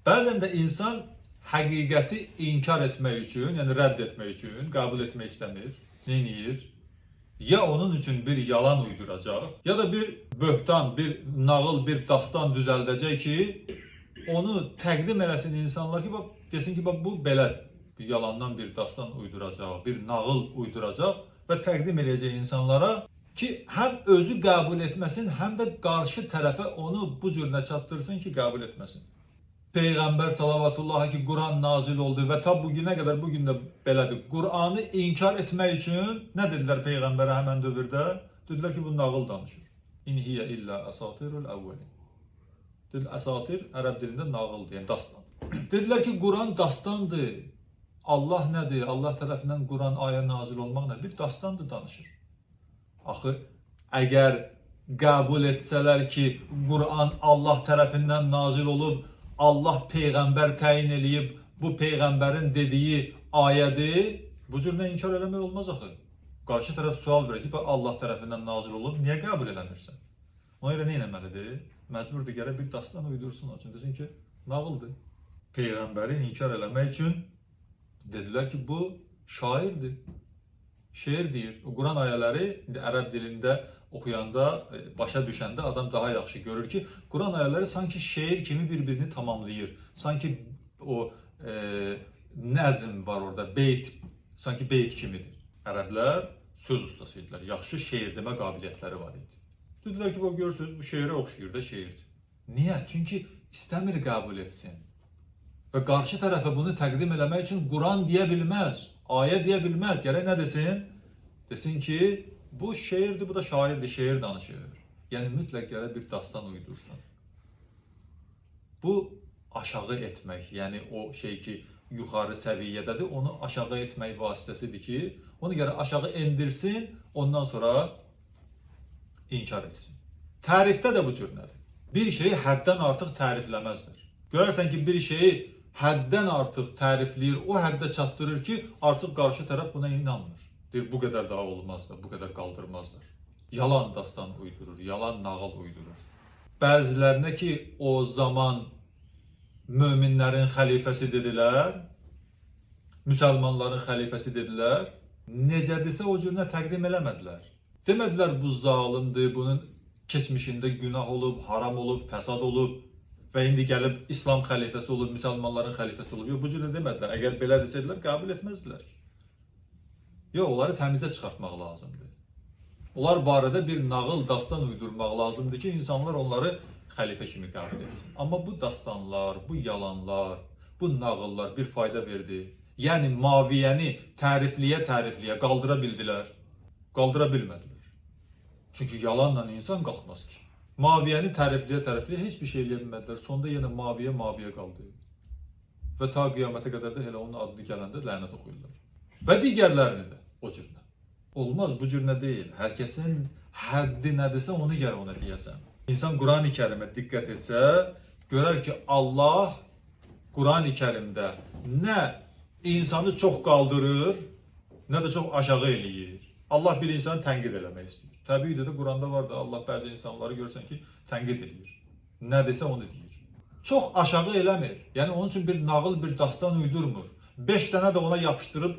Bəzən də insan həqiqəti inkar etmək üçün, yəni rədd etmək üçün, qəbul etmək istəmir. Nə edir? Ya onun üçün bir yalan uyduracaq, ya da bir böhtan, bir nağıl, bir dastan düzəldəcək ki, onu təqdim eləsin insanlar ki, bax desin ki, bax bu belədir. Bir yalandan bir dastan uyduracaq, bir nağıl uyduracaq və təqdim eləyəcək insanlara ki, həm özü qəbul etməsin, həm də qarşı tərəfə onu bu cür nə çatdırsın ki, qəbul etməsin. Peyğəmbər salavatullahi ki, Quran nazil oldu və ta bugünə qədər bu gün də belədir. Qur'anı inkar etmək üçün nə dedilər peyğəmbərə həmən dövrdə? Dedilər ki, bu nağıl danışır. İn hiyə illə əsatirul əvvəlin. Dedilər əsatir ərəb dilində nağıldır, yəni dastan. Dedilər ki, Quran dastandır. Allah nədir? Allah tərəfindən Quran ayə nazil olmaq nədir? Bir dastandır danışır. Axı əgər qəbul etsələr ki, Quran Allah tərəfindən nazil olub, Allah peyğəmbər təyin eləyib, bu peyğəmbərin dediyi ayədir, bu cür nə inkar eləmək olmaz axı. Qarşı tərəf sual verir ki, bu Allah tərəfindən nazil olub, niyə qəbul eləmirsən? Ona görə nə etməlidir? Məcburdur gərək bir dastan uydursun onun üçün. Desin ki, nağıldır. Peyğəmbəri inkar eləmək üçün dedilər ki, bu şairdir. Şeir deyir. O Quran ayələri indi ərəb dilində oxuyanda, başa düşəndə adam daha yaxşı görür ki, Quran ayələri sanki şeir kimi bir-birini tamamlayır. Sanki o nəzm var orada, beyt, sanki beyt kimidir. Ərəblər söz ustası idilər. Yaxşı şeir demə qabiliyyətləri var idi. Dedilər ki, bax görürsünüz, bu şeirə oxşayır da şeirdir. Niyə? Çünki istəmir qəbul etsin. Və qarşı tərəfə bunu təqdim eləmək üçün Quran deyə bilməz, ayə deyə bilməz. Gərək nə desin? Desin ki, bu şeirdir, bu da şairdir, şeir danışır. Yəni mütləq gərək bir dastan uydursun. Bu aşağı etmək, yəni o şey ki, yuxarı səviyyədədir, onu aşağı etmək vasitəsidir ki, onu gərək aşağı endirsin, ondan sonra inkar etsin. Tərifdə də bu cür nədir? Bir şeyi həddən artıq tərifləməzlər. Görərsən ki, bir şeyi həddən artıq tərifləyir, o həddə çatdırır ki, artıq qarşı tərəf buna inanmır. Deyir, bu qədər daha olmaz da, bu qədər qaldırmazlar. Yalan dastan uydurur, yalan nağıl uydurur. Bəzilərinə ki, o zaman möminlərin xəlifəsi dedilər, müsəlmanların xəlifəsi dedilər, necədirsə o cürünə təqdim eləmədilər. Demədilər bu zalimdir, bunun keçmişində günah olub, haram olub, fəsad olub və indi gəlib İslam xəlifəsi olub, müsəlmanların xəlifəsi olub. Yox, bu cürə demədilər. Əgər belə desəydilər, qəbul etməzdilər. Yox, onları təmizə çıxartmaq lazımdır. Onlar barədə bir nağıl, dastan uydurmaq lazımdır ki, insanlar onları xəlifə kimi qəbul etsin. Amma bu dastanlar, bu yalanlar, bu nağıllar bir fayda verdi. Yəni Maviyəni tərifliyə-tərifliyə qaldıra bildilər. Qaldıra bilmədilər. Çünki yalanla insan qalxmaz ki. Maviyəni tərifliyə-tərifliyə heç bir şey eləyə bilmədilər. Sonda yenə Maviyə Maviyə qaldı. Və ta qiyamətə qədər də elə onun adını gələndə lənət oxuyurlar. Və digərlərini də o cürlə. Olmaz, bu cür nə deyil. Hər kəsin həddi nədirsə onu gərək ona deyəsən. İnsan Qurani Kərimə diqqət etsə, görər ki, Allah Qurani Kərimdə nə insanı çox qaldırır, nə də çox aşağı eləyir. Allah bir insanı tənqid eləmək istəyir. Təbiidir də Quranda var da Allah bəzi insanları görürsən ki, tənqid eləyir. Nə desə onu deyir. Çox aşağı eləmir. Yəni onun üçün bir nağıl, bir dastan uydurmur. 5 dənə də ona yapışdırıb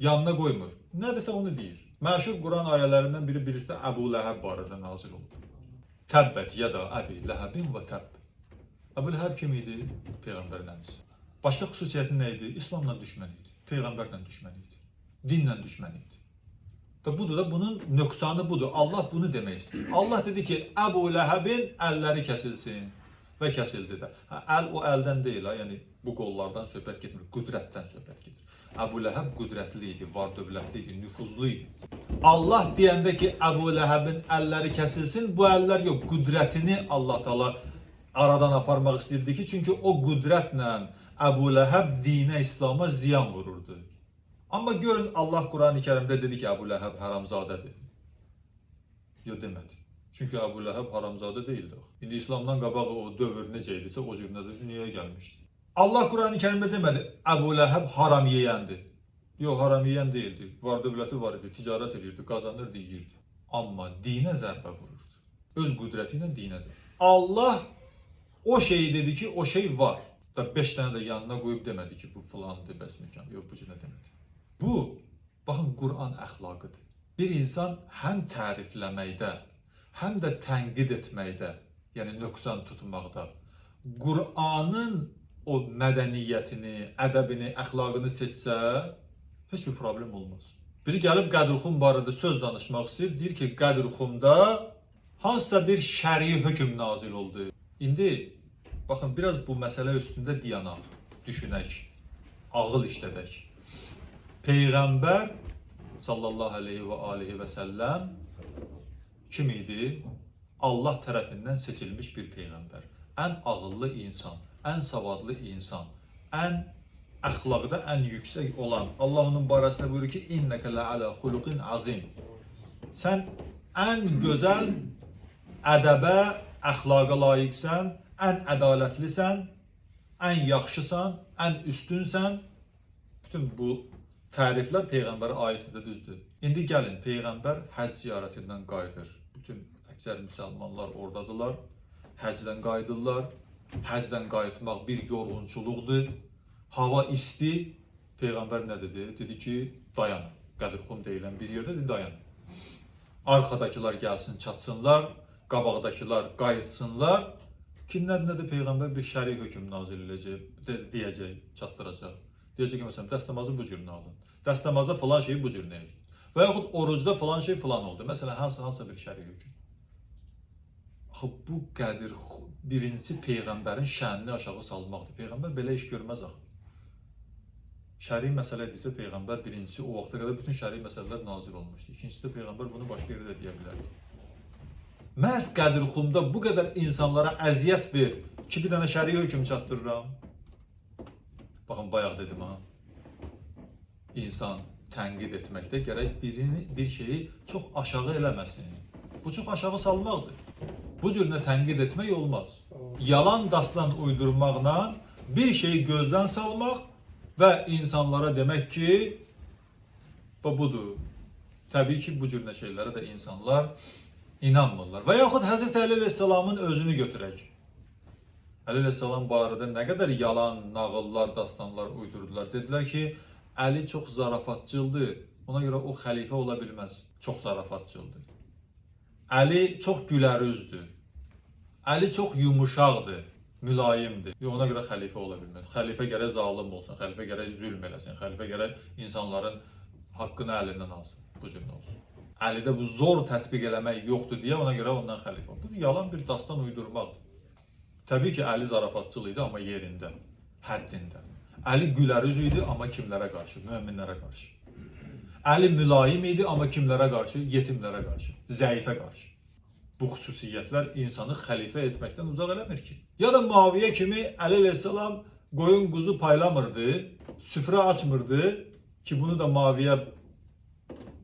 yanına qoymur. Nə desə onu deyir. Məşhur Quran ayələrindən biri birisi də Əbu Ləhəb barədə nazil olub. Təbbət yada Əbi Ləhəbin və təbb. Əbu Ləhəb kim idi? Peyğəmbərin əmisi. Başqa xüsusiyyəti nə idi? İslamla düşmən idi. Peyğəmbərlə düşmən idi. Dinlə düşmən idi. Da budur da bunun nöqsanı budur. Allah bunu demək istəyir. Allah dedi ki, Əbu Ləhəbin əlləri kəsilsin və kəsildi də. Hə, əl o əldən deyil ha, yəni bu qollardan söhbət getmir, qüdrətdən söhbət gedir. Əbu Ləhəb qüdrətli idi, var dövlətli idi, nüfuzlu idi. Allah deyəndə ki, Əbu Ləhəbin əlləri kəsilsin, bu əllər yox, qüdrətini Allah Taala aradan aparmaq istəyirdi ki, çünki o qüdrətlə Əbu Ləhəb dinə, İslam'a ziyan vururdu. Amma görün Allah Qurani Kərimdə dedi ki, Əbu Ləhəb haramzadədir. Yox demədi. Çünki Əbu Ləhəb haramzadə deyildi. İndi İslamdan qabaq o dövr necə idisə o cür nədir dünyaya gəlmişdi. Allah Qurani Kərimdə demədi Əbu Ləhəb haram yeyəndir. Yox, haram yeyən deyildi. Var dövləti var idi, ticarət edirdi, qazanırdı, yeyirdi. Amma dinə zərbə vururdu. Öz qüdrəti ilə dinə zərbə. Allah o şeyi dedi ki, o şey var. Da 5 dənə də yanına qoyub demədi ki, bu filandır, bəs məkan. Yox, bu cür demədi. Bu, baxın, Quran əxlaqıdır. Bir insan həm tərifləməkdə, həm də tənqid etməkdə, yəni nöqsan tutmaqda Qur'anın o mədəniyyətini, ədəbini, əxlaqını seçsə, heç bir problem olmaz. Biri gəlib Qədirxum barədə söz danışmaq istəyir, deyir ki, Qədirxumda hansısa bir şərii hökm nazil oldu. İndi baxın, biraz bu məsələ üstündə dayanaq, düşünək, ağıl işlədək. Peyğəmbər sallallahu əleyhi və alihi və səlləm kim idi? Allah tərəfindən seçilmiş bir peyğəmbər. Ən ağıllı insan, ən savadlı insan, ən əxlaqda ən yüksək olan. Allah onun barəsində buyurur ki, innəkə ləalə xuluqin azim. Sən ən gözəl ədəbə, əxlaqa layiqsən, ən ədalətlisən, ən yaxşısan, ən üstünsən. Bütün bu təriflər peyğəmbərə aiddir də, düzdür. İndi gəlin, peyğəmbər həcc ziyarətindən qayıdır. Bütün əksər müsəlmanlar oradadılar. Həcdən qayıdırlar. Həcdən qayıtmaq bir yorğunçuluqdur. Hava isti. Peyğəmbər nə dedi? Dedi ki, dayanın. Qədirxum deyilən bir yerdə dedi, dayanın. Arxadakılar gəlsin, çatsınlar, qabaqdakılar qayıtsınlar. Kimlər nədir peyğəmbər bir şəri hökm nazil edəcək, deyəcək, çatdıracaq. Deyəcək ki, məsələn, dəstəmazı bu cür alın. Dəstəmazda falan şeyi bu cür eləyin. Və yaxud orucda falan şey falan oldu. Məsələn, hansısa bir şəri hökm. Axı bu Qədir birincisi peyğəmbərin şənini aşağı salmaqdır. Peyğəmbər belə iş görməz axı. Şəri məsələ idisə peyğəmbər birincisi o vaxta qədər bütün şəri məsələlər nazil olmuşdu. İkincisi də peyğəmbər bunu başqa yerdə də deyə bilərdi. Məhz Qədirxumda bu qədər insanlara əziyyət ver ki, bir dənə şəri hökm çatdırıram. Baxın, bayaq dedim ha. İnsan tənqid etməkdə gərək bir şeyi çox aşağı eləməsin. Bu çox aşağı salmaqdır. Bu cür nə tənqid etmək olmaz. Yalan dastan uydurmaqla bir şeyi gözdən salmaq və insanlara demək ki, bu budur. Təbii ki, bu cür nə şeylərə də insanlar inanmırlar. Və yaxud Həzrət Əli əleyhissalamın özünü götürək. Əli əleyhissalam barədə nə qədər yalan nağıllar, dastanlar uydurdular. Dedilər ki, Əli çox zarafatçıldır. Ona görə o xəlifə ola bilməz. Çox zarafatçıldır. Əli çox gülərüzdür. Əli çox yumuşaqdır, mülayimdir. Yox, ona görə xəlifə ola bilməz. Xəlifə gərək zalım olsun, xəlifə gərək zülm eləsin, xəlifə gərək insanların haqqını əlindən alsın. Bu cür olsun. Əlidə bu zor tətbiq eləmək yoxdur deyə ona görə ondan xəlifə oldu. Bu yalan bir dastan uydurmaqdır. Təbii ki, Əli zarafatçıl idi, amma yerində, həddində. Əli gülərüz idi, amma kimlərə qarşı? Möminlərə qarşı. Əli mülayim idi, amma kimlərə qarşı? Yetimlərə qarşı, zəifə qarşı. Bu xüsusiyyətlər insanı xəlifə etməkdən uzaq eləmir ki. Ya da Muaviyə kimi Əli əleyhissalam qoyun quzu paylamırdı, süfrə açmırdı ki, bunu da Muaviyə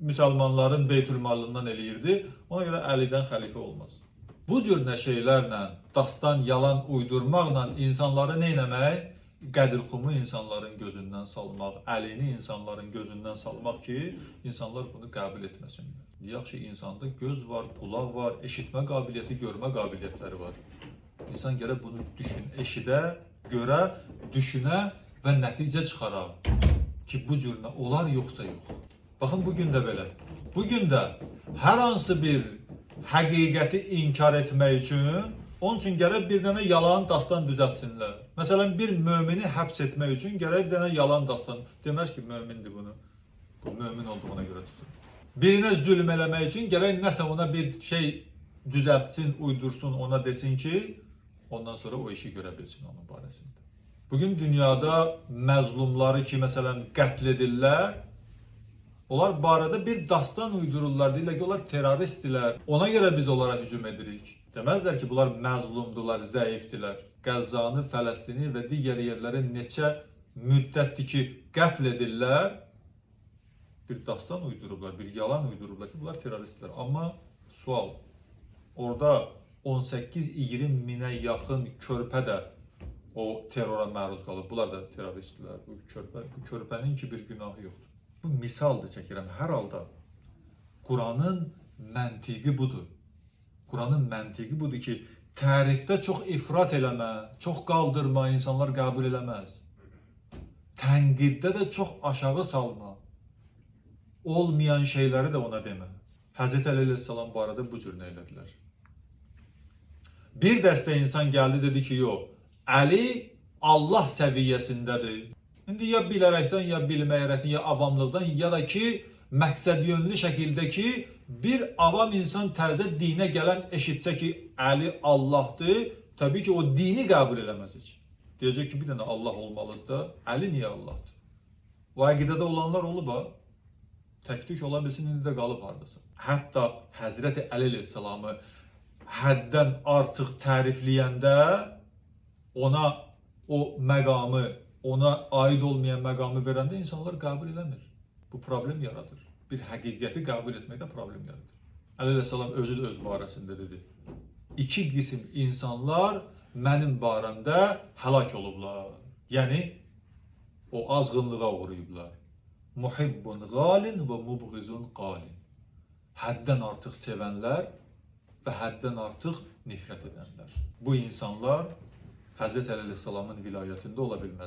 müsəlmanların beytülmalından eləyirdi. Ona görə Əlidən xəlifə olmaz. Bu cür nə şeylərlə, dastan, yalan uydurmaqla insanları nə eləmək? Qədirxumu insanların gözündən salmaq, Əlini insanların gözündən salmaq ki, insanlar bunu qəbul etməsinlər. Yaxşı, insanda göz var, qulaq var, eşitmə qabiliyyəti, görmə qabiliyyətləri var. İnsan gərək bunu düşün, eşidə, görə, düşünə və nəticə çıxara ki, bu cür nə olar yoxsa yox. Baxın, bu gün də belədir. Bu gün də hər hansı bir həqiqəti inkar etmək üçün, onun üçün gərək bir dənə yalan dastan düzəltsinlər. Məsələn, bir mömini həbs etmək üçün gərək bir dənə yalan dastan. Deməz ki, mömindir bunu. Bu mömin olduğuna görə tutur. Birinə zülm eləmək üçün gərək nəsə ona bir şey düzəltsin, uydursun, ona desin ki, ondan sonra o işi görə bilsin onun barəsində. Bugün dünyada məzlumları ki, məsələn, qətl edirlər, onlar barədə bir dastan uydururlar, deyirlər ki, onlar terroristdirlər. Ona görə biz onlara hücum edirik. Deməzlər ki, bunlar məzlumdular, zəifdilər. Qəzzanı, Fələstini və digər yerləri neçə müddətdir ki, qətl edirlər. Bir dastan uydurublar, bir yalan uydurublar ki, bunlar terroristlər. Amma sual, orada 18-20 minə yaxın körpə də o terrora məruz qalıb. Bunlar da terroristlər. Bu körpə, bu körpənin ki bir günahı yoxdur. Bu misaldır çəkirəm. Hər halda Quranın məntiqi budur. Quranın məntiqi budur ki, Tərifdə çox ifrat eləmə, çox qaldırma, insanlar qəbul eləməz. Tənqiddə də çox aşağı salma. Olmayan şeyləri də ona demə. Həzrəti Əli əleyhissalam barədə bu cür nə elədilər? Bir dəstə insan gəldi dedi ki, yox, Əli Allah səviyyəsindədir. İndi ya bilərəkdən, ya bilməyərəkdən, ya avamlıqdan, ya da ki, məqsədyönlü şəkildə ki, bir avam insan təzə dinə gələn eşitsə ki, Əli Allahdır, təbii ki, o dini qəbul eləməz heç. Deyəcək ki, bir dənə Allah olmalıdır da, Əli niyə Allahdır? O əqidədə olanlar olub ha. Tək-tük ola bilsin, indi də qalıb hardasa. Hətta Həzrəti Əli əleyhissalamı həddən artıq tərifləyəndə ona o məqamı, ona aid olmayan məqamı verəndə insanlar qəbul eləmir. Bu problem yaradır. Bir həqiqəti qəbul etməkdə problem yaradır. Əli əleyhissalam özü də öz barəsində dedi. İki qism insanlar mənim barəmdə həlak olublar. Yəni o azğınlığa uğrayıblar. Muhibbun qalin və mubğizun qalin. Həddən artıq sevənlər və həddən artıq nifrət edənlər. Bu insanlar Həzrət Əli əleyhissalamın vilayətində ola bilməz.